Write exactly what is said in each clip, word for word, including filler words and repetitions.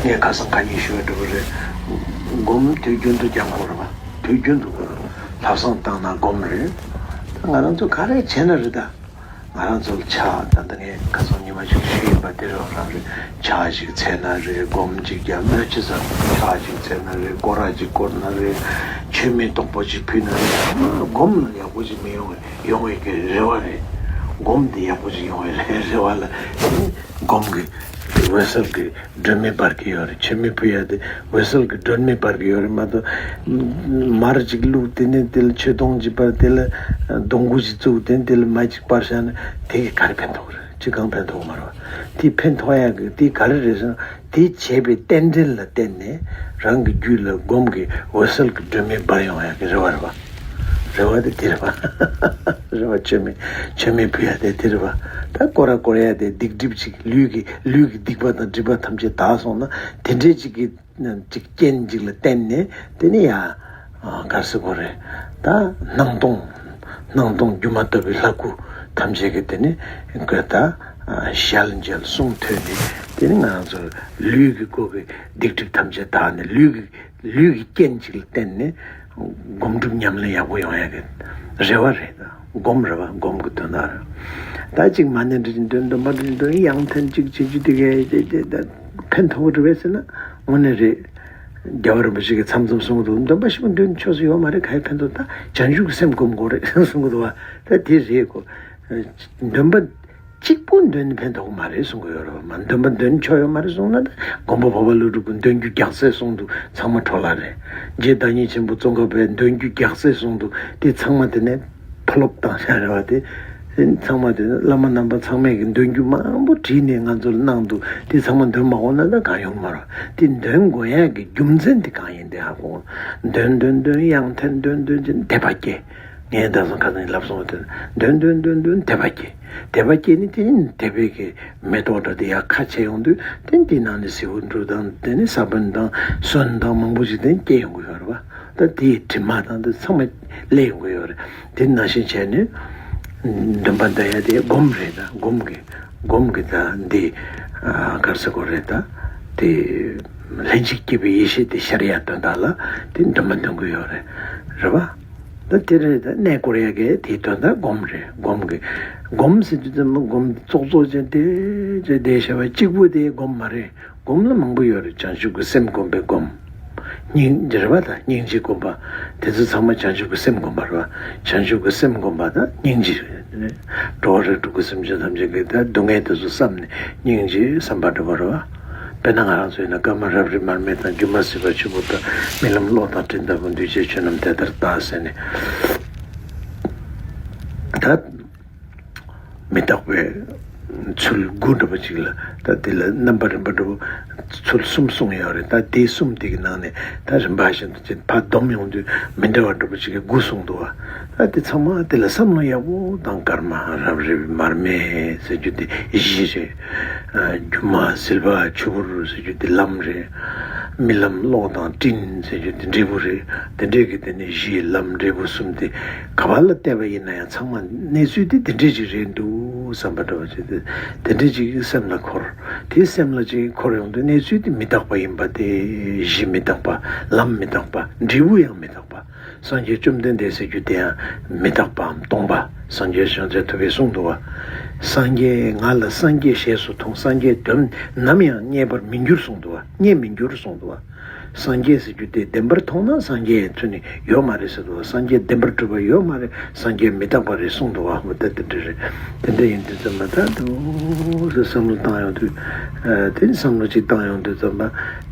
ངས་ཁ་སང་ཁ་ཉིན་ཞུ་བ་འདྲ་པོ་རེད། སྒོམ་དུས་རྒྱུན་དུ་སྦྱང་དགོས་རེད་པ། དུས་རྒྱུན་དུ་དགོས། ལྷག་བསམ་བཏང་ན་སྒོམ་རེད། ད་ང་རང་ཚོ་ག་རེ་བྱས་ན་རེད་ད། ང་རང་ཚོ་ལ་ཕྱག་ད་ལྟ་ངས་ཁ་སང་ཉི་མ་ཞིག་ཞུས་ཡིན་པ་དེ་རང་རང་རེད། ཕྱག་ཞིག་འཚལ་ན་རེད། སྒོམ་ཅིག་རྒྱབ་ན་ཅི་ཟེར། ཕྱག་ཅིག་འཚལ་ན་རེད། སྐོར་ར་ཅིག་བསྐོར་ན་རེད། མཆོད་མེ་དོག་པོ་ཅིག་ཕུལ་ན་རེད། ཚང་མ་སྒོམ་ལ་ཡག་པོ་ཅིག་མི་ཡོང་བའི་ཡོང་བའི་གི་རེ་བ་རེད། སྒོམ་དེ་ཡག་པོ་ཅིག་ཡོང་བའི་རེ་བ་ལ་སྒོམ་གི་འོད་གསལ་གི་སྒྲོན་མེ་སྤར་གི་ཡོད་རེད། མཆོད་མེ་ཕུལ་ཡ་དེ་འོད་གསལ་གི་སྒྲོན་མེ་སྤར་གི་ཡོད་རེད་མ་གཏོགས། མར་ཅིག་བླུགས། དེ་ནས་དེ་ལ་མཆོད་སྡོང་ཅིག་སྤར། དེ་ལ་སྡོང་གུ་ཅིག་བཙུགས། དེ་ནས་དེ་ལ་མར་ཅིག་སྤར་བཞག་ན་དེ་གིས་ག་རེ་ཕན་ཐོགས་རེད། ཅི་གང་ཕན་ཐོགས་མ་རེད་པ། དེ་ཕན་ཐོགས་ཡ་གི་དེ་ག་རེ་རེད་ཟེར་ན། དེ་བྱས་པའི་རྟེན་འབྲེལ་ལ་བརྟེན་ནས་རང་གི་རྒྱུད་ལ་སྒོམ་གི་འོད་གསལ་གི་སྒྲོན་མེ་སྦར་ཡོང་ཡ་གི་རེ་བ་རེད་པ། རེ་བ་དེ་དེ་རེད་པ། རེ་བ་མཆོད་མེ་མཆོད་མེ་ཕུལ་ཡ་དེ་དེ་རེད་པ། ད་སྐོར་ར་བསྐོར་ཡ་དེ་སྡིག་སྒྲིབ་ཅིག་ལུས་ཀྱི་ལུས་ཀྱི་སྡིག་པ་དང་སྒྲིབ་པ་ཐམས་ཅད་དག་སོང་ན་དེ་འདྲའི་ཅིག་གི་ཅིག་རྐྱེན་ཅིག་ལ་བརྟེན་ནས་དེ་ནི་ཡ་ག་རེ་ཟེར་དགོས་རེད། ད་སྣང་སྟོང་སྣང་སྟོང་སྒྱུ་མ་ལྟ་བུའི་ལྷ་སྐུ་ཐམས་ཅད་ཀྱི་དེ་ནི་གོས་ད་ཞལ་མཇལ་གསུང་ཐོས་ནས་དེ་ནི་ང་རང་ཚོ་ལུས་ཀྱི་སྐོར་གྱི་སྡིག་སྒྲིབ་ཐམས་ཅད་དག་ནས་ལུས་ཀྱི་ལུས་ཀྱི་རྐྱེན་ཅིག་ལ་བརྟེན་ནས་སྒོམ་སྒྲུབ་ཉམས་ལེན་ཡག་པོ་ཡོང་ཡ་གི་རེ་བ་རེད། ད་སྒོམ་རེད་པ། སྒོམ་གི་དོན་དག་རེད། ད་ཅིག་མ་ཎི་འདྲ་ཅིག་འདོན། སྡོམ་པ་འདྲ་ཅིག་འདོན། ཡང་ཐེངས་གཅིག་བྱེད་རྒྱུ་དེ་གས་དེ་དེ་ད་ཕན་ཐོགས་རེད་པས་ཟེར་ན་དངོས་གནས་རེད། རྒྱལ་བ་རིན་པོ་ཆེ་གིས་མཚམས་མཚམས་གསུང་གི་འདུག། སྡོམ་པ་ཞིག་འདོན་ཆོག་ས་ཡོད་མ་རེད། ག་ཡེ་ཕན་ཐོགས། ད་བྱང་ཆུབ་ཀྱི་སེམས་སྒོམ་དགོས་རེད་གསུང་གི་འདུག་པ། ད་དེ་རེད་གོ། སྡོམ་པ་གཅིག་པོ་འདོན་ནས་ཕན་ཐོགས་མ་རེད་གསུང་གི་ཡོད་རེད་པ། མ་སྡོམ་པ་འདོན་ཆོག་ཡོད་མ་རེད་གསུངས་ན། ད་མགོན་པོ་འཕགས་པ་ཀླུ་སྒྲུབ་ཀྱིས་འདོན་རྒྱུ་རྒྱགས་སེ་གསུངས་འདུག། ཚང་མ་འཕྲོ་བརླག་རེད། རྗེ་བདག་ཉིད་ཆེན་པོ་ཙོང་ཁ་པས་འདོན་རྒྱུ་རྒྱགས་སེ་གསུངས་འདུག། དེ་ཚང་མ་དེ་ནས་ཕོ་ལོབ་བཏང་བཞག་རེད་པ། དེ་དེ་ཚང་མ་དེ་བླ་མ་རྣམ་པ་ཚང་མས་ཀྱི་འདོན་རྒྱུ་མང་པོ་བྲིས་ནས་ང་ཚོ་ལ་གནང་འདུག། དེ་ཚང་མ་འདོན་མ་འོང་ན་ད་གང་ཡོང་མ་རེད། དེ་འདོན་དགོས་ཡ་གི་རྒྱུ་མཚན་དེ་གང་ཡིན་དེ་ཧ་གོ། འདོན་འདོན་འདོན། ཡང་ཐེངས་འདོན་འདོན་བྱས་ནས་དད་པ་སྐྱེ། ངས་ད་སང་ཁ་སང་ལབ་སོང་བ་དེ། འདོན་འདོན་འདོན་འདོན་དད་པ་སྐྱེ། དད་པ་སྐྱེས་ནས་དེ་ནི་དད་པའི་གི་མེ་ཏོག་འདྲ་དེ་ཡར་ཁ་ཕྱེ་ཡོང་དུས་དེ་འདི་ནང་ནས་ཟེའུ་འབྲུ་དང་དེ་ནི་ས་བོན་དང་སོན་དང་མང་པོ་ཞིག་དེ་སྐྱེ་ཡོང་གི་ཡོད་རེད་པ། ད་དེའི་དྲི་མ་དང་དེ་ཚང་མ་ལས་ཡོང་གི་ཡོད་རེད། དེ་ནང་བཞིན་བྱས་ནས་སྡོམ་པ་འདོན་ཡ་དེ་སྒོམ་རེད། ད་སྒོམ་གི་སྒོམ་གི་ད་འདི་ག་རེ་ཟེར་དགོས་རེད། ད་དེ་ལྷན་ཅིག་སྐྱེས་པའི་ཡེ་ཤེས་དེ་ཤར་ཡ་དོན་དག་ལ་དེ་སྡོམ་པ་འདོན་གི་ཡོད་རེད། རེད་པ། ད་དེ་རེད། ད་གནས་སྐོར་ཡ་གི་དེའི་དོན་དག་སྒོམ་རེད། སྒོམ་གི་སྒོམ་ཟེར་དུས་ཙམ་པ་སྒོམ་ཙོག་ཙོག་ཅན་དེ་ཅེ་དེ་བྱ་བ་གཅིག་པུ་དེ་སྒོམ་མ་རེད། སྒོམ་ལ་མང་པོ་ཡོད་རེད། བྱང་ཆུབ་ཀྱི་སེམས་སྒོམ་པའི་སྒོམ། སྙིང་རྗེ་རེད་པ། ད་སྙིང་རྗེ་སྒོམ་པ། དེ་ཚོ་ཚང་མ་བྱང་ཆུབ་ཀྱི་སེམས་སྒོམ་པ་རེད་པ། བྱང་ཆུབ་ཀྱི་སེམས་སྒོམ་པ་དང་སྙིང་རྗེ་རེད། འགྲོ་བ་རིགས་དྲུག་གི་སེམས་ཅན་ཐམས་ཅད་ཀྱི་ད་སྡུག་བསྔལ་དེ་ཚོ་བསམ་ནས་སྙིང་རྗེ་བསམ་པ་སྒྲུབ་པ་རེད་པ། དཔེར་ན་ང་རང་ཚོ་ཡིན་ན་སྐར་མ་རབ་རིབ་མར་མེ་དང་། སྒྱུ་མ་སྲིད་པ་ཆུ་བུར་དང་། རྨི་ལམ་གློག་དང་སྤྲིན་ལྟ་བུ། འདུས་བྱས་ཆོས་རྣམས་དེ་ལྟར་བལྟ་ཟེར་ནས། ད་མི་རྟག་པའི་ཚུལ་དགུ་འདྲ་པོ་ཅིག་ལ། ད་དེ་ལ་རྣམ་པ་རིམ་པ་འདྲ་པོ་ཚུལ་གསུམ་གསུངས་ཡོད་རེད། ད་དེ་གསུམ་དེ་གི་ནང་ནས་ད་རིམ་པ་བཞིན་དུ་ཅིག་ཕར་བསྡོམས་ཡོང་དུས་མི་འདྲ་བ་འདྲ་པོ་ཅིག་གི་དགུ་གསུངས་འདུག་པ། ད་དེ་ཚང་མ་དེ་ལ་བསམ་བློ་ཡག་པོ་བཏང་། སྐར་མ་རབ་རིབ་མར་མེ་ཟེར་རྒྱུ་དེ་གཞི་རེད། ཨ། སྒྱུ་མ་ཟིལ་པ་ཆུ་བུར་ཟེར་རྒྱུ་དེ་ལམ་རེད། རྨི་ལམ་གློག་དང་སྤྲིན་ཟེར་རྒྱུ་དེ་འབྲས་བུ་རེད། དེ་འདྲས་ཀྱི་དེ་ནས་གཞི་ལམ་འབྲས་བུ་གསུམ་དེ་ག་པ་ལ་བལྟས་པ་ཡིན་ན་ཡང་ཚང་མ་གནས་ཚུལ་དེ་དེ་འདྲས་ཅིག་རེད་འདུག་བསམ་པ་འདྲ་པོ་ཅིག་དེ་དེ་འདྲས་ཅིག་སེམས་ལ་འཁོར། དེ་སེམས་ལ་ཅིག་འཁོར་ཡོང་དུས་གནས་ཚུལ་དེ་མི་རྟག་པ་ཡིན་པ་དེ། གཞི་མི་རྟག་པ། ལམ་མི་རྟག་པ། འབྲས་བུ་ཡང་མི་རྟག་པ། སངས་རྒྱས་བཅོམ་ལྡན་འདས་ཟེར་རྒྱུ་དེ་ཡང་མི་རྟག་པའམ་སྟོང་པ། སངས་རྒྱས་བྱང་རྩེ་ཐུབ་པས་གསུངས་འདུག་པ། སངས་རྒྱས་ང་ལ་སངས་རྒྱས་ཞེས་སུ་མཐོང་། སངས་རྒྱས་དོན་ནམ་ཡང་རྙེད་པར་མི་འགྱུར་གསུངས་འདུག་པ། རྙེད་མི་འགྱུར་གསུངས་འདུག་པ། སངས་རྒྱས་ཟེར་རྒྱུ་དེ་བདེན་པར་མཐོང་ན་སངས་རྒྱས་ཚུལ་ནི་ཡོད་མ་རེད་ཟེར་འདུག་པ། སངས་རྒྱས་བདེན་པར་གྲུབ་པ་ཡོད་མ་རེད། སངས་རྒྱས་མི་རྟག་པ་རེད་གསུངས་འདུག་པ། འོ་ད་དེ་འདྲ་རེད། དེ་འདྲ་ཡིན་དུས་ཙམ་པ་ད་འདུག་སེ་བསམ་བློ་བཏང་ཡོང་དུས། ཨ། དེ་བསམ་བློ་ཅིག་བཏང་ཡོང་དུས་ཙམ་པ་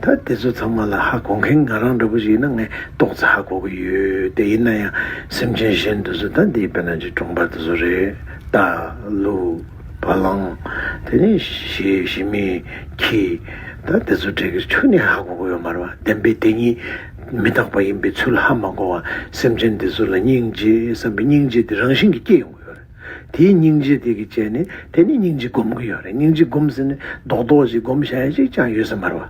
ད་དེ་ཚོ་ཚང་མ་ལ་ཧ་གོ་མཁན་ང་རང་འདྲ་པོ་ཞིག་ཡིན་ན་ངས་ཏོག་ཙམ་ཧ་གོ་གི་ཡོད། དེ་ཡིན་ན་ཡང་སེམས་ཅན་གཞན་དེ་ཚོ་ད་འདི་དཔེར་ན་ཅིག་གྲོང་པ་དེ་ཚོ་རེད། རྟ། ལུག། བ་ལང་། དེ་ནས་ཞི་ཞི་མི། ཁྱི། ད་དེ་ཚོ་འདྲ་གི་ཁྱོན་ནས་ཧ་གོ་གི་ཡོད་མ་རེད་པ། བདེན་པའི་དེ་ཉིད་མི་རྟག་པ་ཡིན་པའི་ཚུལ་ཧ་མ་གོ་བ། སེམས་ཅན་དེ་ཚོ་ལ་སྙིང་རྗེ་བསམ་པའི་སྙིང་རྗེ་དེ་རང་བཞིན་གྱིས་སྐྱེ་ཡོང་གི་ཡོད་རེད། དེའི་སྙིང་རྗེ་དེ་གི་བྱས་ནས་དེ་ནི་སྙིང་རྗེ་སྒོམ་གི་ཡོད་རེད། སྙིང་རྗེ་སྒོམ་ཟེར་ནས་རྡོག་རྡོག་ཅིག་སྒོམ་བྱ་ཡ་ཅིག་ཅང་ཡོད་ས་མ་རེད་པ།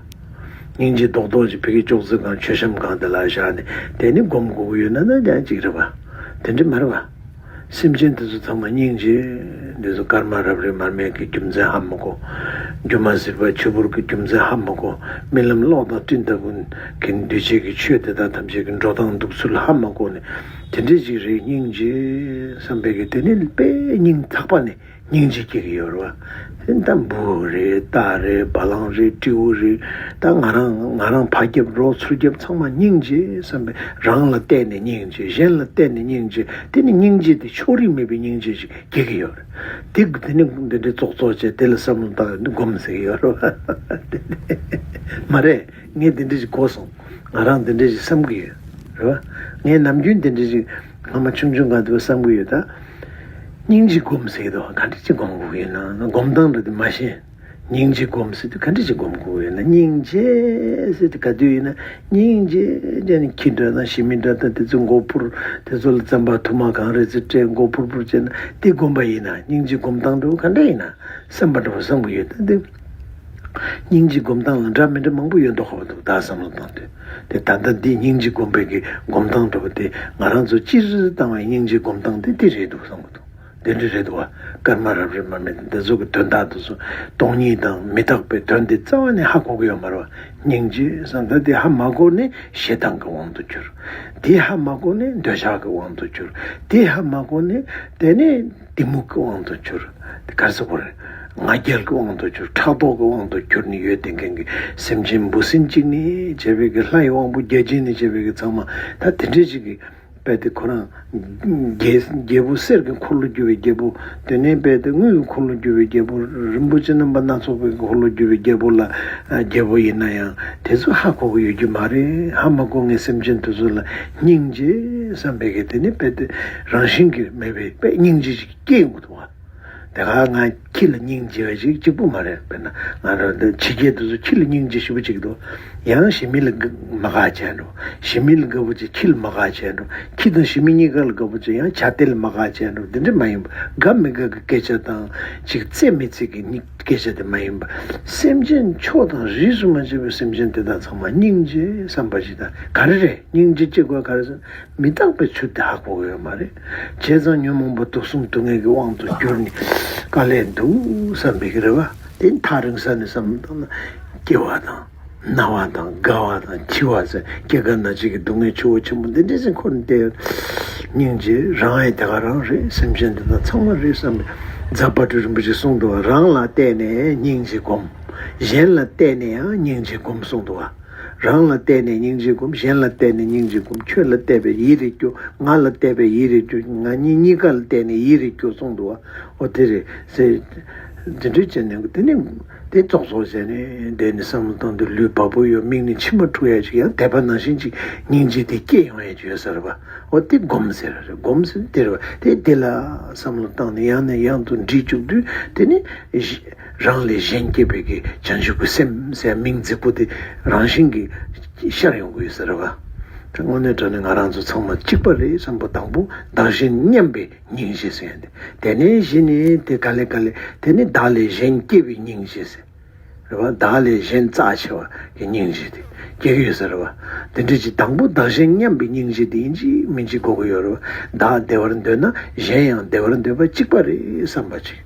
སྙིང་རྗེ་རྡོག་རྡོག་ཅིག་ཕ་གི་ཅོག་ཙེ་སྒང་མཆོད་བཤམས་སྒང་དེ་ལ་བཞག་ནས་དེ་ནི་སྒོམ་དགོས་ཀྱི་ཡོད་ན་ན་ཡང་ཅིག་རེད་པ། དེ་འདྲ་མ་རེད་པ། སེམས་ཅན་དེ་ཚོ་ཚང་མ་སྙིང་རྗེ། འདི་ཚོ་སྐར་མ་རབ་རིབ་མར་མེ་གི་རྒྱུ་མཚན་ཧ་མ་གོ། སྒྱུ་མ་ཟེར་བ་ཆུ་བུར་གྱི་རྒྱུ་མཚན་ཧ་མ་གོ། རྨི་ལམ་གློག་དང་སྤྲིན་ལྟ་བུ་གི་འདུས་བྱས་ཀྱི་ཆོས་དེ་དག་ཐམས་ཅད་ཀྱི་འགྲོ་སྟངས་འདུག་ཚུལ་ཧ་མ་གོ་ནས། དེ་འདྲ་ཞིག་རེད། སྙིང་རྗེ་བསམ་པའི་གི་དེ་ནི་དཔེ་སྙིང་ཐག་པ་ནས་སྙིང་རྗེ་སྐྱེ་གི་ཡོད་རེད་བ། དེ་ད་འབུ་རེད། རྟ་རེད། བ་ལང་རེད། སྤྲེའུ་རེད། ད་ང་རང་ང་རང་ཕ་རྒྱབ་རོགས་ཚུར་རྒྱབ་ཚང་མ་སྙིང་རྗེ་བསམ་པའི། རང་ལ་བལྟས་ནས་སྙིང་རྗེ། གཞན་ལ་བལྟས་ནས་སྙིང་རྗེ། དེ་ནི་སྙིང་རྗེ་དེ་ཕྱོགས་རིས་མེད་པའི་སྙིང་རྗེ་ཞིག་སྐྱེ་གི་ཡོད་རེད། དེ་དེ་ནི་འདི་འདྲའི་ཙོག་ཙོག་བྱས། དེ་ལ་བསམ་བློ་བཏང་ནས་སྒོམ་ཟེར་གི་ཡོད་རེད་བ། མ་རེད། ངས་འདི་འདྲ་ཞིག་གོ་སོང་། ང་རང་འདི་འདྲ་ཞིག་བསམ་གི་ཡོད་རེད་བ། ངས་ནམ་རྒྱུན་འདི་འདྲ་ཞིག་སྔ་མ་ཆུང་ཆུང་སྒང་དུ་བསམ་གི་ཡོད། ད་སྙིང་རྗེ་སྒོམ་ཟེར་གི་འདུག། ག་འདྲ་ཅིག་སྒོམ་དགོས་ཀྱི་ཡོད་ན། སྒོམ་སྟངས་འདྲ་དེ་མ་ཤེས། སྙིང་རྗེ་སྒོམ་ཟེར་དུས་ག་འདྲ་ཅིག་སྒོམ་དགོས་ཡོད་ན། སྙིང་རྗེ་ཟེར་དུས་ག་དུས་ཡིན་ན། སྙིང་རྗེ་བྱས་ནས་ཁྱི་འདྲ་དང་ཞི་མི་འདྲ་དང་དེ་ཚོ་མགོ་ཕུར། དེ་ཚོ་ལ་རྩམ་པ་ཐུར་མ་གང་རེ་ཚོ་སྤྲད། མགོ་ཕུར་ཕུར་བྱས་ན་དེ་སྒོམ་པ་ཡིན་ན། སྙིང་རྗེ་སྒོམ་སྟངས་འདྲ་བོ་ག་འདྲ་ཡིན་ན་བསམ་པ་འདྲ་བོ་བསམ་གི་ཡོད། ད་དེ་སྙིང་རྗེ་སྒོམ་སྟངས་ལ་འདྲ་མི་འདྲ་མང་པོ་ཡོད་མདོག་ཁ་པོ་འདུག། ད་བསམ་བློ་བཏང་དུས་དེ་ད་ལྟ་འདི་སྙིང་རྗེ་སྒོམ་པའི་གི་སྒོམ་སྟངས་འདྲ་བོ་དེ། ང་རང་ཚོ་སྤྱིར་བཏང་བའི་སྙིང་རྗེ་སྒོམ་སྟངས་དེ་དེ་རེད་འདུག་བསམ་གི་འདུག། དེ་འདྲ་རེད་འདུག་བ། སྐར་མ་རབ་རིབ་མ་མེད་འདི་ཚོ་གི་དོན་དག་དེ་ཚོ་སྟོང་ཉིད་དང་མི་རྟག་པའི་དོན་དེ་རྩ་བ་ནས་ཧ་གོ་གི་ཡོད་མ་རེད་བ། སྙིང་རྗེ་བསམ། ད་དེ་ཧ་མ་གོ་ནས་ཞེ་སྡང་གི་དབང་དུ་གྱུར། དེ་ཧ་མ་གོ་ནས་འདོད་ཆགས་ཀྱི་དབང་དུ་གྱུར། དེ་ཧ་མ་གོ་ནས་དེ་ནས་གཏི་མུག་གི་དབང་དུ་གྱུར། དེ་ག་རེ་ཟེར་དགོས་རེད། ང་རྒྱལ་གྱི་དབང་དུ་གྱུར། ཕྲག་དོག་གི་དབང་དུ་གྱུར་ནས་ཡོད་བསྡད་མཁན་གྱི་སེམས་ཅན་འབུ་སྲིན་གཅིག་ནས་བྱས་པའི་གི། ལྷ་ཡི་དབང་པོ་བརྒྱ་བྱིན་ནས་བྱས་པའི་གི་ཚང་མ་ད་དེ་འདྲས་ཅིག་གི་དཔེ་དེ་ཁོ་རང་རྒྱལ་རྒྱལ་པོ་གསེར་གྱི་འཁོར་ལོ་བསྒྱུར་བའི་རྒྱལ་པོ། དེ་ནས་དཔེ་དེ་དངུལ་གྱི་འཁོར་ལོ་བསྒྱུར་བའི་རྒྱལ་པོ། རིན་པོ་ཆེ་རྣམ་པ་སྣ་ཚོགས་པའི་འཁོར་ལོ་བསྒྱུར་བའི་རྒྱལ་པོ་ལ། རྒྱལ་པོ་ཡིན་ན་ཡང་དེ་ཚོ་ཧ་གོ་གི་ཡོད་རྒྱུ་མ་རེད། ཧ་མ་གོ་མཁན་སེམས་ཅན་དེ་ཚོ་ལ་སྙིང་རྗེ་བསམ་པའི་གི་དེ་ནི་དཔེ་དེ་རང་བཞིན་གྱིས་མེད་པའི་དཔེ་སྙིང་རྗེ་ཞིག་སྐྱེ་ཡོང་གི་འདུག་བ། དེ་ག་ང་ཁྱི་ལ་སྙིང་རྗེ་བ་ཞིག་གཅིག་པུ་མ་རེད། དཔེར་ན་ང་རང་འདི་ཕྱི་རྒྱལ་དེ་ཚོ་ཁྱི་ལ་སྙིང་རྗེ་ཞེ་པོ་ཅིག་འདུག། ཡང་ཞི་མི་ལ་དགའ་མ་དགའ་བྱས་འགྲོ། ཞི་མི་ལ་དགའ་པོ་ཅིག་ཁྱི་ལ་མ་དགའ་བྱས་འགྲོ། ཁྱི་དང་ཞི་མི་གཉིས་ཀ་ལ་དགའ་པོ་ཅིག་ཡང་བྱ་དེ་ལ་མ་དགའ་བྱས་འགྲོ། དེ་འདྲ་མ་ཡིན་པ། དགའ་མི་དགའ་གི་སྐད་ཆ་དང་ཅིག་བརྩེ་མི་བརྩེ་གི་སྐད་ཆ་དེ་མ་ཡིན་པ། སེམས་ཅན་ཕྱོགས་དང་རིས་སུ་མ་ཆད་པའི་སེམས་ཅན་དེ་དག་ཚང་མ་སྙིང་རྗེ་བསམ་པ་ཞིག་དང་ག་རེ་རེད། སྙིང་རྗེ་སྐྱེ་དགོས་ག་རེ་ཟེར་ན། མི་རྟག་པའི་ཚུལ་དེ་ཧ་གོ་གི་ཡོད་མ་རེད། བྱས་ཙང་ཉོན་མོངས་པ་དུག་གསུམ་སྡུག་བསྔལ་གྱི་དབང་དུ་གྱུར་ནས་དཀའ་ལས་འདུག་བསམ་པའི་གི་རེད་བ། དེ་ཐག་རིང་ས་ནས་བསམ་བློ་བཏང་ན། སྐྱེ་བ་དང་ན་བ་དང་རྒ་བ་དང་འཆི་བ་ཟེར། སྐྱེ་རྒ་ན་འཆི་གི་སྡུག་བསྔལ་ཆུ་བོ་ཆེན་པོ་འདི་འདྲ་ཞིག་འཁོར་ནས་བསྡད་ཡོད། སྙིང་རྗེ་རང་ཡང་དེ་ག་རང་རེད། སེམས་ཅན་འདི་དག་ཚང་མ་རེད་བསམ་པའི། རྫ་དཔལ་སྤྲུལ་རིན་པོ་ཆེས་གསུངས་འདུག་བ། རང་ལ་བལྟས་ནས་སྙིང་རྗེ་སྒོམ། གཞན་ལ་བལྟས་ནས་ཡང་སྙིང་རྗེ་སྒོམ་གསུངས་འདུག་བ། རང་ལ་བལྟས་ནས་སྙིང་རྗེ་སྒོམ། གཞན་ལ་བལྟས་ནས་སྙིང་རྗེ་སྒོམ། ཁྱོད་ལ་བལྟས་པས་ཡིད་རེ་སྐྱོ། ང་ལ་བལྟས་པས་ཡིད་རེ་སྐྱོ། ང་གཉིས་གཉིས་ཀ་ལ་བལྟས་ནས་ཡིད་རེ་སྐྱོ་གསུངས་འདུག་བ། ཨོ་དེ་རེད་ཟེར། འདི་འདྲ་བྱས་ནས་དེ་ནི་དེ་ཙོག་ཙོག་བྱས་ནས་བསྡད་ནས་བསམ་བློ་བཏང་དུས་ལུས་བག་ཕེབས་ཡོད། མིག་ནས་མཆི་མ་འཁྲུག་ཡ་ཅིག་ཡང་དད་པ་ནང་བཞིན་ཅིག་སྙིང་རྗེ་དེ་སྐྱེ་ཡོང་ཡ་ཅིག་ཡོད་ས་རེད་བ། ཨོ་དེ་སྒོམ་ཟེར་རེད། སྒོམ་ཟེར་དེ་རེད་བ། དེ་དེ་ལ་བསམ་བློ་བཏང་ནས་ཡང་ནས་ཡང་དུ་འདྲིས་བཅུག་དུས་དེ་ནི་རང་ལས་གཞན་སྐྱེ་བའི་གི་བྱང་ཆུབ་ཀྱི་སེམས་ཟེར་མིང་རྫིག་པོ་དེ་རང་བཞིན་གྱིས་ཤར་ཡོང་གི་ཡོད་ས་རེད་བ། དངོས་གནས་དྲང་གནས་ང་རང་ཚོ་ཚང་མ་གཅིག་པ་རེད་བསམ་པ། དང་པོ་བདག་གཞན་མཉམ་པའི་སྙིང་རྗེ་ཟེར་ཡ་དེ། དེ་ནས་གཞི་ནས་དེ་ག་ལེ་ག་ལེ་དེ་ནི་བདག་ལས་གཞན་སྐྱེ་བའི་སྙིང་རྗེ་ཟེར། རེད་བ། བདག་ལས་གཞན་རྩ་ཆེ་བ་གི་སྙིང་རྗེ་དེ་སྐྱེ་གི་ཡོད་ས་རེད་བ། དེ་འདྲ་ཅིག་དང་པོ་བདག་གཞན་མཉམ་པའི་སྙིང་རྗེ་དེ་ཡིན་གཅིག་མིན་གཅིག་དགོས་ཀྱི་ཡོད་རེད་བ། བདག་བདེ་བར་འདོད་ན་གཞན་ཡང་བདེ་བར་འདོད་པ་གཅིག་པ་རེད་བསམ་པ་ཅིག།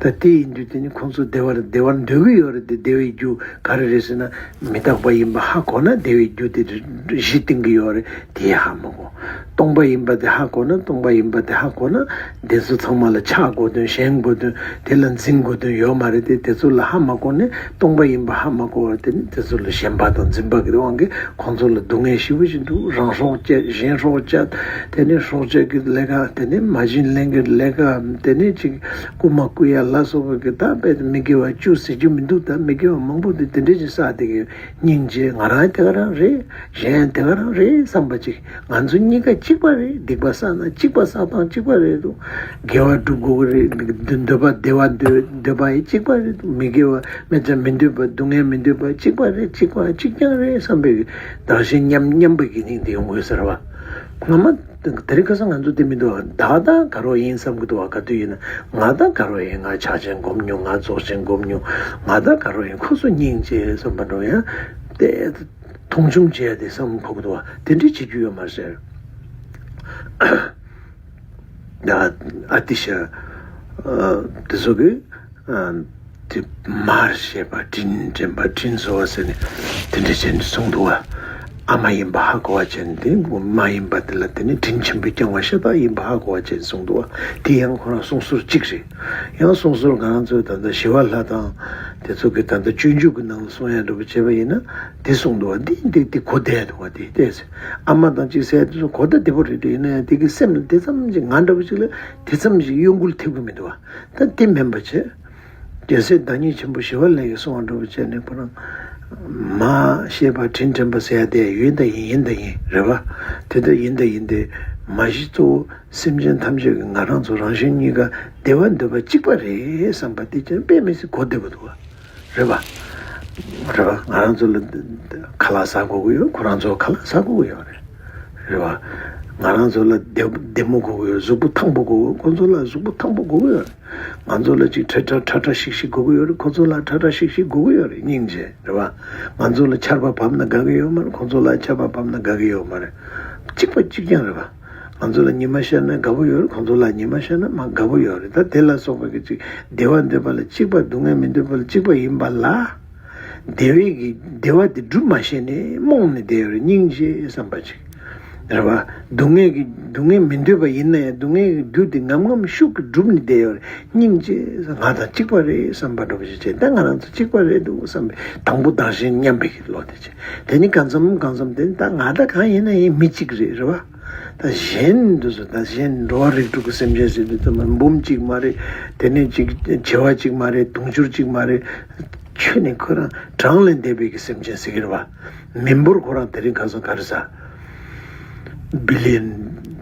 ད་དེ་ཡིན་དུས་དེ་ནི་ཁོང་ཚོ་བདེ་བར་བདེ་བར་འདོད་ཀྱི་ཡོད་རེད་དེ། བདེ་བའི་རྒྱུ་ག་རེ་རེད་ཟེར་ན། མི་རྟག་པ་ཡིན་པ་ཧ་གོ་ན་བདེ་བའི་རྒྱུ་དེ་གཞི་བཏིང་གི་ཡོད་རེད། དེ་ཧ་མ་གོ། སྟོང་པ་ཡིན་པ་དེ་ཧ་གོ་ན། སྟོང་པ་ཡིན་པ་དེ་ཧ་གོ་ན་དེ་ཚོ་ཚང་མ་ལ་ཆགས་དགོས་དོན། ཞེན་དགོས་དོན། དེ་ལ་འཛིན་དགོས་དོན་ཡོད་མ་རེད་དེ། དེ་ཚོ་ལ་ཧ་མ་གོ་ནས་སྟོང་པ་ཡིན་པ་ཧ་མ་གོ་བར། དེ་ནི་དེ་ཚོ་ལ་ཞེན་པ་དང་འཛིན་པ་གི་དབང་གིས་ཁོང་ཚོ་ལ་སྡུག་བསྔལ་ཞེ་པོ་ཞིག་འདུག། རང་སྲོག་བཅད། གཞན་སྲོག་བཅད། དེ་ནས་སྲོག་གཅོད་ཀྱི་ལས་ཀ། དེ་ནས་མ་བྱིན་ལེན་གྱི་ལས་ཀ། དེ་ནས་ཅིག་རྐུ་མ་རྐུ་ཡ་ལ་སོགས་པ་གི། ད་དཔེ་མི་དགེ་བ་བཅུ་ཟེར་རྒྱུ་མི་འདུག། ད་མི་དགེ་བ་མང་པོ་དེ་དེ་འདྲས་ཅིག་བསགས་བསྡད་ཀྱི་ཡོད། སྙིང་རྗེ། ང་རང་དེ་ག་རང་རེད། གཞན་ཡང་དེ་ག་རང་རེད་བསམ་པ་ཅིག། ང་ཚོ་གཉིས་ཀ་གཅིག་པ་རེད། སྡིག་པ་བསགས་ན་གཅིག་པ། བསགས་སྟངས་གཅིག་པ་རེད་འདུག། དགེ་བ་སྒྲུབ་དགོས་ཀྱི་རེད། འདོད་པ་བདེ་བ་འདོད་འདོད་པ་ཡང་གཅིག་པ་རེད་འདུག། མི་དགེ་བ་དམྱལ་བ་མི་འདོད་པ། སྡུག་བསྔལ་མི་འདོད་པ་གཅིག་པ་རེད། གཅིག་པ་གཅིག་རྐྱང་རེད་བསམ་པའི་བདག་གཞན་མཉམ་མཉམ་པའི་གི་སྙིང་དེ་ཡོང་དགོས་ཟེར་བ། སྔ་མ་དེ་རིང་ཁ་སང་ང་ཚོ་དེ་མི་འདུག། བདག་ད་ག་རོ་ཡིན་བསམ་གི་འདུག་བ། ག་དུས་ཡིན་ན་ང་ད་ག་རོ་ཡིན། ང་ཕྱག་ཆེན་སྒོམ་མྱོང་། ང་རྫོགས་ཆེན་སྒོམ་མྱོང་། ང་ད་ག་རོ་ཡིན། ཁོ་ཚོ་སྙིང་རྗེ་བསམ་པ་འགྲོ་ཡང་དེ། མཐོང་ཆུང་བྱས་ཏེ་བསམ་ཕོག་འདུག་བ། དེ་འདྲ་བྱེད་རྒྱུ་ཡོད་མ་རེད་ཟེར། ད་ཨ་ཏི་ཤ་དེ་ཚོ་གི་ཨ་ དེ་མར་ཤེས་པ་དྲིན་དྲན་པ་དྲིན་གཟོ་བ་ཟེར་ནས་དེ་འདྲ་བྱས་ནས་གསུངས་འདུག་བ། ཨ་མ་ཡིན་པ་ཧ་གོ་བ་བྱས་ནས་དེ་མ་ཡིན་པ་དེ་ལ་དེ་ནི་དྲིན་ཆེན་པོས་བསྐྱངས་པ་ཤ་སྟག་ཡིན་པ་ཧ་གོ་བ་བྱས་ནས་གསུངས་འདུག་བ། དེ་ཡང་ཁོ་རང་གསུང་སྲོལ་གཅིག་རེད། ཡང་གསུང་སྲོལ་ང་རང་ཚོའི་ད་ལྟ་ཞི་བ་ལྷ་དང་དེ་ཚོ་གི་ད་ལྟ་སྤྱོད་འཇུག་གི་ནང་ལ་གསུང་ཡ་འདྲ་པོ་བྱས་པ་ཡིན་ན་དེ་གསུངས་འདུག་བ། འདི་འདི་འདི་གོ་བདེ་འདུག་བ། དེ་བལྟས་ཚེ་ཨ་མ་དང་གཅིག་ཟེར་དེ་ཚོ་གོ་བརྡ་བདེ་པོ་རེད་དེ། ཡིན་ན་ཡང་དེ་གི་སེམས་ལ་དེ་ཙམ་ཅིག་ང་འདྲ་པོ་ཅིག་ལ་དེ་ཙམ་ཅིག་གཡོ་འགུལ་ཐེབས་ཀྱི་མི་འདུག་བ། ད་དེ་མིན་པ་བྱས། རྒྱལ་སྲས་བདག་ཉིད་ཆེན་པོ་ཞི་བ་ལྷ་གིས་གསུངས་པ་འདྲ་པོ་བྱས་ནས་ཁོ་རང་མ་ཤེས་པ་དྲིན་དྲན་པ་ཟེར་ཡ་དེ་ཡིན་ད་ཡིན། ཡིན་ད་ཡིན་རེད་བ། དེ་ལྟར་ཡིན་ད་ཡིན་ཏེ། མ་གཞི་གཙོ་བོ་སེམས་ཅན་ཐམས་ཅད་ཀྱི་ང་རང་ཚོ་རང་གཞན་གཉིས་ཀ་བདེ་བ་འདོད་པ་གཅིག་པ་རེད་བསམ་པ་དེ་ཀྱང་དཔེ་མི་སྲིད་གོ་བདེ་པོ་འདུག་བ། རེད་བ། རེད་བ། ང་རང་ཚོ་ལ་ཁ་ལག་ཟ་དགོས་ཀྱི་ཡོད། ཁོ་རང་ཚོ་ཁ་ལག་ཟ་དགོས་ཀྱི་ཡོད་རེད། རེད་བ། ང་རང་ཚོ་ལ་བདེ་བདེ་མོ་དགོས་ཀྱི་ཡོད། གཟུགས་པོ་ཐང་པོ་དགོས་ཀྱི་ཡོད། ཁོ་ཚོ་ལ་གཟུགས་པོ་ཐང་པོ་དགོས་ཀྱི་ཡོད་རེད། ང་ཚོ་ལ་ཅིག་ཁྲ་ཁྲ་ཁྲ་ཁྲ་ཤིག་ཤིག་དགོས་ཀྱི་ཡོད་རེད། ཁོ་ཚོ་ལ་ཁྲ་ཁྲ་ཤིག་ཤིག་དགོས་ཀྱི་ཡོད་རེད། སྙིང་རྗེ་རེད་བ། ང་ཚོ་ལ་ཆར་པ་བབས་ན་དགའ་གི་ཡོད་མ་རེད། ཁོ་ཚོ་ལ་ཆར་པ་བབས་ན་དགའ་གི་ཡོད་མ་རེད། གཅིག་པ་གཅིག་རྐྱང་རེད་བ། ང་ཚོ་ལ་ཉི་མ་ཤར་ན་དགའ་པོ་ཡོད་རེད། ཁོ་ཚོ་ལ་ཉི་མ་ཤར་ན་མ་དགའ་པོ་ཡོད་རེད། ད་དེ་ལ་སོགས་པ་གི་ཅིག་བདེ་བ་འདོད་པ་ལ་གཅིག་པ། སྡུག་བསྔལ་མི་འདོད་པ་ལ་གཅིག་པ་ཡིན་པ་ལ། བདེ་བའི་གི་བདེ་བ་དེ་སྒྲུབ་མ་ཤེས་ནས་རྨོངས་ནས་བསྡད་ཡོད་རེད། སྙིང་རྗེ་བསམ་པ་ཅིག་རེད་བ། སྡུག་བསྔལ་གྱི་སྡུག་བསྔལ་མི་འདོད་པ་ཡིན་ན་ཡང་སྡུག་བསྔལ་གྱི་རྒྱུ་དེ་ངམ་ངམ་ཤུགས་ཀྱིས་སྒྲུབ་ནས་བསྡད་ཡོད་རེད། སྙིང་རྗེ། ང་དང་གཅིག་པ་རེད་བསམ་པ་འདྲ་པོ་ཞིག་བྱས། ད་ང་རང་ཚོ་གཅིག་པ་རེད་འདུག་བསམ་པའི་དང་པོ་བདག་གཞན་མཉམ་པའི་གི་བློ་དེ་བྱས། དེ་ནི་གང་འཚམ་གང་འཚམ་དེ་ནི་ད་ང་ད་གང་ཡིན་ན་ཡིན། མི་གཅིག་རེད། རེད་བ། ད་གཞན་འདི་ཚོ་ད་གཞན་འགྲོ་བ་རིགས་དྲུག་གི་སེམས་ཅན་ཟེར་དུས་ཙམ་པ་འབུམ་གཅིག་མ་རེད། དེ་ནས་གཅིག་བྱེ་བ་གཅིག་མ་རེད། དུང་ཕྱུར་གཅིག་མ་རེད། ཁྱོན་ནས་ཁོ་རང་གྲངས་ལས་འདས་པའི་གི་སེམས་ཅན་ཟེར་གི་རེད་བ། མི་འབོར་ཁོ་རང་དེ་རིང་ཁ་སང་ག་རེ་ཟ། བི་ལི་ཡན་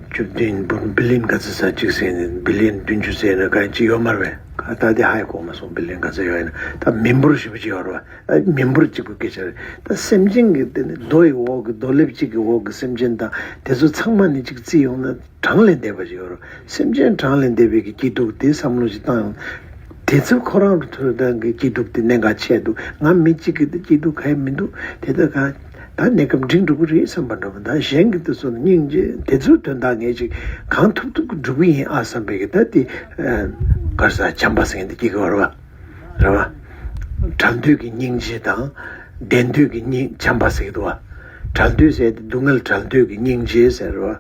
བཅུ་བདུན། བི་ལི་ཡན་ག་ཚོད་ཟ་གཅིག་ཟེར་ནས། བི་ལི་ཡན་བདུན་ཅུ་ཟེར་ན་གང་ཅི་ཡོད་མ་རེད་པས། ད་དེ་ཧ་ཡང་གོ་མ་སོང་། བི་ལི་ཡན་ག་ཚོད་ཡོད་ན། ད་མི་འབོར་ཞེ་པོ་ཅིག་ཡོད་རེད་བ། ཨ། མི་འབོར་གཅིག་པུ་སྐད་ཆ་རེད། ད་སེམས་ཅན་གྱི་དེ་ནི་རྡོ་ཡི་འོག་གི་རྡོ་ལེབ་གཅིག་གི་འོག་གི་སེམས་ཅན་དང་དེ་ཚོ་ཚང་མ་ནི་གཅིག་བརྩིས་ཡོང་ན་གྲངས་ལས་འདས་པ་ཞིག་ཡོད་རེད། སེམས་ཅན་གྲངས་ལས་འདས་པའི་གི་སྐྱིད་སྡུག་དེ་བསམ་བློ་ཞིག་བཏང་ཡོང་། དེ་ཚོ་ཁོ་རང་གི་ཐོག་ད་གི་སྐྱིད་སྡུག་དེ་གནད་འགག་ཆེ་འདུག་ང་མི་གཅིག་གི་དེ་སྐྱིད་སྡུག་ག་ཡེ་མི་འདུག་དེ་ལྟ་གང་ད་གནས་སྐབས་འགྲིག་འགྲོ་གི་རེད་བསམ་པ་འདྲ་པོ། ད་གཞན་གྱི་དེ་ཚོ་ལ་སྙིང་རྗེ། དེ་ཚོའི་དོན་དག་ངས་ཅིག་གང་ཐུབ་ཐུབ་ཀྱིས་སྒྲུབ་གི་ཡིན་ཨ་བསམ་པའི་གི་ད་དེ་ག་རེ་ཟ། བྱམས་པ་ཟེར་མཁན་དེ་སྐྱེ་གི་ཡོད་རེད་བ། རེད་བ། བྲལ་འདོད་ཀྱི་སྙིང་རྗེ་དང་། བདེ་འདོད་ཀྱི་སྙིང་། བྱམས་པ་ཟེར་གྱི་འདུག་བ། བྲལ་འདོད་ཟེར་དེ་སྡུག་བསྔལ་བྲལ་འདོད་ཀྱི་སྙིང་རྗེ་ཟེར་བ།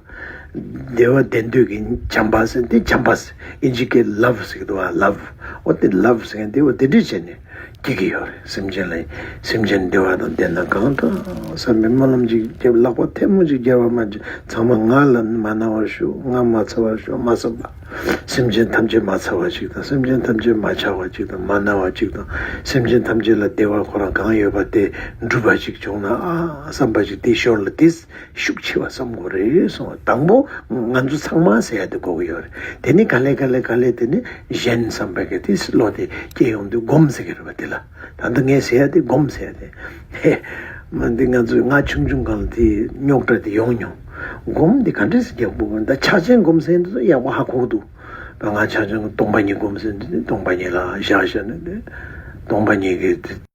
བདེ་བ་བདེ་འདོད་ཀྱི་བྱམས་པ་ཟེར་དེ་བྱམས་པ་ཟེར། ཨིན་ཇི་སྐད་ལབ་ཟེར་གྱི་འདུག་བ། ལབ། འོ་དེ་ལབ་ཟེར་མཁན་དེ་འོ་དེ་འདྲས་བྱས་ནས་སྐྱེ་གི་ཡོད་རེད། སེམས་ཅན་ལ། སེམས་ཅན་བདེ་བ་དང་ལྡན་ན་གང་དྲག་བསམ་པའི་སྨོན་ལམ་ཅིག་བརྒྱབ། ལག་པ་ཐལ་མོ་ཅིག་བརྒྱབ་པ་མ་བརྗེད། ཚང་མ་ང་ལ་མ་ན་བར་ཤོག་ང་མ་ཚ་བར་ཤོག་མ་བསམ་པ། སེམས་ཅན་ཐམས་ཅད་མ་ཚ་བ་ཅིག་དང་། སེམས་ཅན་ཐམས་ཅད་མ་ཆག་པ་ཅིག་དང་། མ་ན་བ་ཅིག་དང་། སེམས་ཅན་ཐམས་ཅད་ལ་བདེ་བ་ཁོ་རང་གང་ཡོད་པ་དེ་འགྲུབ་པ་ཅིག་བྱུང་ན་ཨ་བསམ་པ་ཅིག་དེའི་ཞོར་ལ་དེ་ཤུགས་ཆེ་བ་བསམ་དགོས་རེད་གསུངས་པ། དང་པོ་ང་ཚོ་ཚང་མ་ཟེར་ཡ་དེ་དགོས་ཀྱི་ཡོད་རེད། དེ་ནི་ག་ལེ་ག་ལེ་ག་ལེ་དེ་ནི་གཞན་བསམ་པའི་གི་དེ་བློ་དེ་སྐྱེ་ཡོང་དུས་སྒོམ་ཟེར་གྱི་རེད་པ། དེ་ལ་ད་ལྟ་ངས་ཟེར་ཡ་དེ་སྒོམ་ཟེར་ཡ་དེ། ཧེ། མ་འདི་ང་ཚོས་ང་ཆུང་ཆུང་སྒང་ལ་དེ་རྙོག་དྲ་དེ་ཡོང་མྱོང་། སྒོམ་འདི་ག་འདྲས་སེ་རྒྱག་དགོས། ད་ཕྱག་ཆེན་སྒོམ་ཟེར་འདི་ཚོ་ཡག་པོ་ཧ་གོ་གི་འདུག་ད་ང་ཕྱག་ཆེན་སྟོང་པ་ཉིད་སྒོམ་ཟེར་འདི་སྟོང་པ་ཉིད་ལ་བཞག་བཞག་ནས་དེ་སྟོང་པ་ཉིད་ཀྱི་དེ་